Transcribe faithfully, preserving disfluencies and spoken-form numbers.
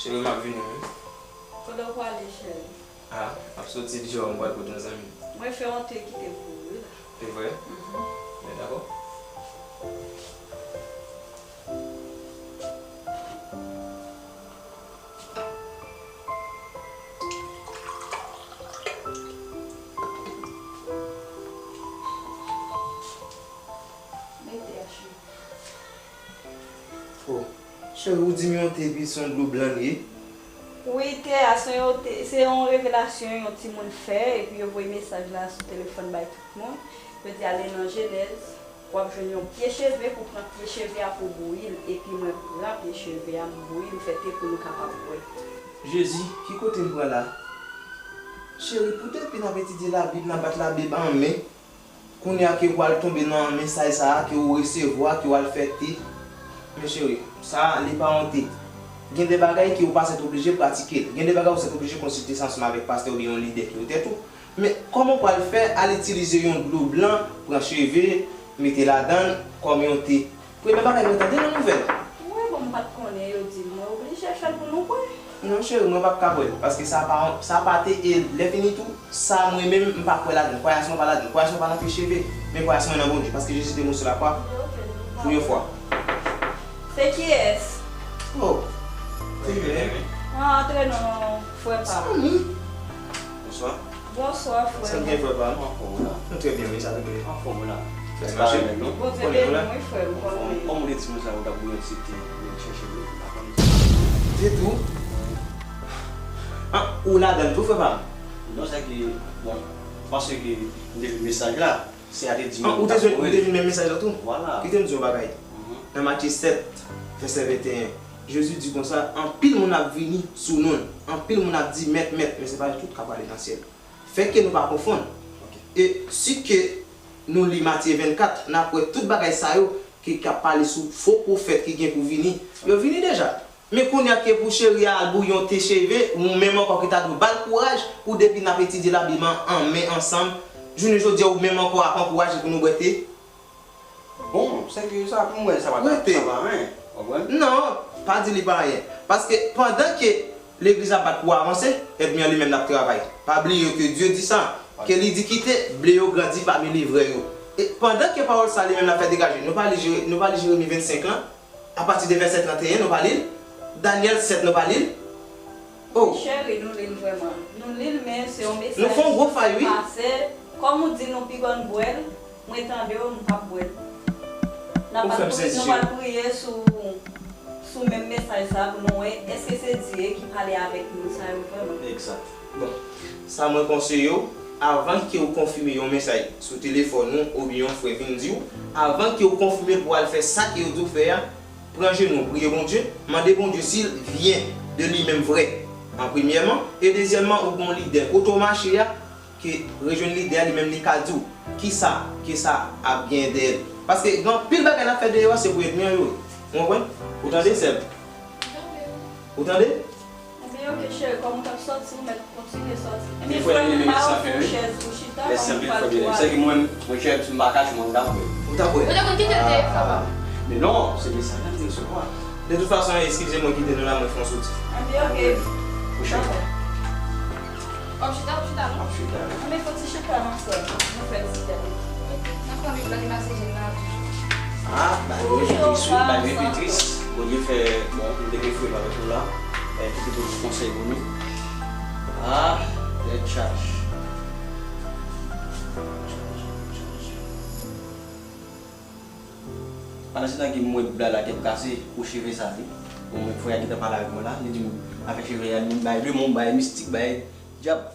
Cheri, m ap vini, wi. Kote w prale, cheri? Ah, m ap soti deyò, m pral kote yon zanmi m. Mwen fè yon te kite pou ou, wi, la. Se vre? Mhm. Ben, dakò. Mete a, cheri. Oh, cheri, ou di m yon te epi se yon dlo blan li ye? Wi, te a, se yon, te, se yon revelasyon yon timoun fè, epi yo voye mesaj la sou telefòn bay tout moun. Yo di ale nan Jenèz, w ap jwenn yon pye cheve, pou pran pye cheve a pou bouyi l, epi mwen pran pye cheve a, m bouyi l, m fè te pou nou kapab bwè. Jezi, ki kote m pran la? Cheri, pou depi n ap etidye Labib, n ap bat Labib an men, kounye a ke w al tonbe nan mesaj sa a, ke w resevwa, ke w al fè te. Men cheri, sa a, li pa yon te. Gen de bagay ke w pa sètoblije pratike l. Gen de bagay ou sètoblije konsilte sa ansanm avèk pastè oubyen yon lidè ki otèt ou. Men kòman w pral fè al itilize yon dlo blan, pran cheve, mete ladan l kòm yon te? Premye bagay mwen tande nan nouvèl. Wi, bon, m pa t konnen, yo di m, mwen oblije fè l pou nou kwè. Non, cheri, mwen p ap ka bwè l, paske sa pa, sa pa te, e lè fini tou, sa mwen menm, m pa kwè ladan l. Kwayans mwen pa ladan l. Kwayans mwen pa nan pye cheve, men kwayans mwen nan Bondye, paske Jezi te mò sou lakwa pou yon fwa. Se kiyès? Oh. Se Jezi. Ah, antre non, frè pa m. Bonswa. Bonswa, frè. Sa k gen, frè pa m? Anfòm ou la? Nou trè byen, wi, sa k gen? Anfòm ou la? Bèl mache? Bondye beni w, wi, frè m, kòman w ye? Kòm ou te di mwen sa, ou t ap bouyi yon ti te, ou t chèche dlo, ou pa konn. Se tou? Ah, ou ladan l tou, frè pa m? Non, sa ki, bon, paske m te jwenn mesaj la, se a te di m ou te jwenn, ou te jwenn menm mesaj la tou? Vwala. Kite m di w yon bagay. Mhm. Nan Matye sèt, vèsè venteyen, Jezi di konsa, anpil moun ap vini sou non l, anpil moun ap di, Mèt, Mèt, men se pa yo tout k ap ale nan syèl. Fè ke nou pa konfonn. Ok. E si ke nou li Matye vennkat, n ap wè tout bagay sa yo ki, k ap pale sou fo pwofèt ki gen pou vini. Yo vini deja. Men kounye a ke pou cheri a al bouyi yon te cheve, ou menm ankò ki ta dwe ba l kouraj pou depi n ap etidye Labib an an men ansanm, jounen jodi a ou menm ankò ap ankouraje pou nou bwè te. Bon, sèke sa, pou mwen, sa pa, sa pa anyen, w konprann? Non, pa di li pa anyen. Paske pandan ke legliz ap bat pou avanse, ènmi an li menm l ap travay. Pa bliye ke Dye di sa, ke li di kite ble yo grandi pami livrè yo. E pandan ke pawòl sa li menm l ap fè degaje, nou pa li Jere-, nou pa li Jeremi vennsenk lan? Apati de vèsè tranteyen, nou pa li l? Danyèl sèt, nou pa li l? Oh. Cheri, nou li l vrèman. Nou li l, men se yon mesaj ki pase. Kòm ou di nou pi konn bwè l, mwen tande w, m p ap bwè l. N ap, ou fè m pri-, sezi. Nou pral priye sou, sou menm mesaj sa pou nou wè, èske se Dye ki pale avèk moun sa yo vrèman? Egzat. Bon, sa mwen konseye w, avan ke w konfime yon mesaj sou telefòn ou oubyen yon frè vin di w, avan ke w konfime l pou w al fè sa ke yo di w fè a, pran jenou w, priye Bondye, mande Bondye si l vyen de li menm vrè, an premyèman, e dezyèmman, ou gen yon lidè. Kote w mache a, ke rejwenn lidè a, li menm li ka di w kisa ke sa ap genyen dèyè l. Paske gen anpil bagay n ap fè deyò a, se pou ènmi an yo ye. Ou konprann? Ou tande, sè m? Ou tande? Ebyen, oke, cheri, kòm ou t ap sòti, ou mèt kontinye sòti. Ebyen, frè m, m ba ou yon chèz pou chita, kòm ou pral tou ale. Sèke mwen, mwen, chèz, m pa kache, mwen, m t ap bwè. Ou t ap bwè? Ou te konn kite l te fè ba m. Men non, se mesaj la m te resevwa. De tout fason, eskize mwen kite nou la, mwen fè yon soti. Ebyen, oke. Pwochèn fwa. W ap chita, w ap chita, non? M ap chita, wi. Anben, fò ti chita nan sèl, nou fè ti tèt. Nan fanmi, w pa te pase jèn nan toujou. Ah, bagay yo pi tris, wi, bagay yo pi tris. Bondye fè, bon, m te gen frè m avèk nou la. Eh, ki te pote konsèy pou nou. Ah, tèt chaje. Pandan se tan ke m wè bla la tèt kase pou cheve sa, wi. Bon, men frè a gentan pale avèk mwen la, li di m afè cheve a, li bay demon, bay mistik, bay dyab.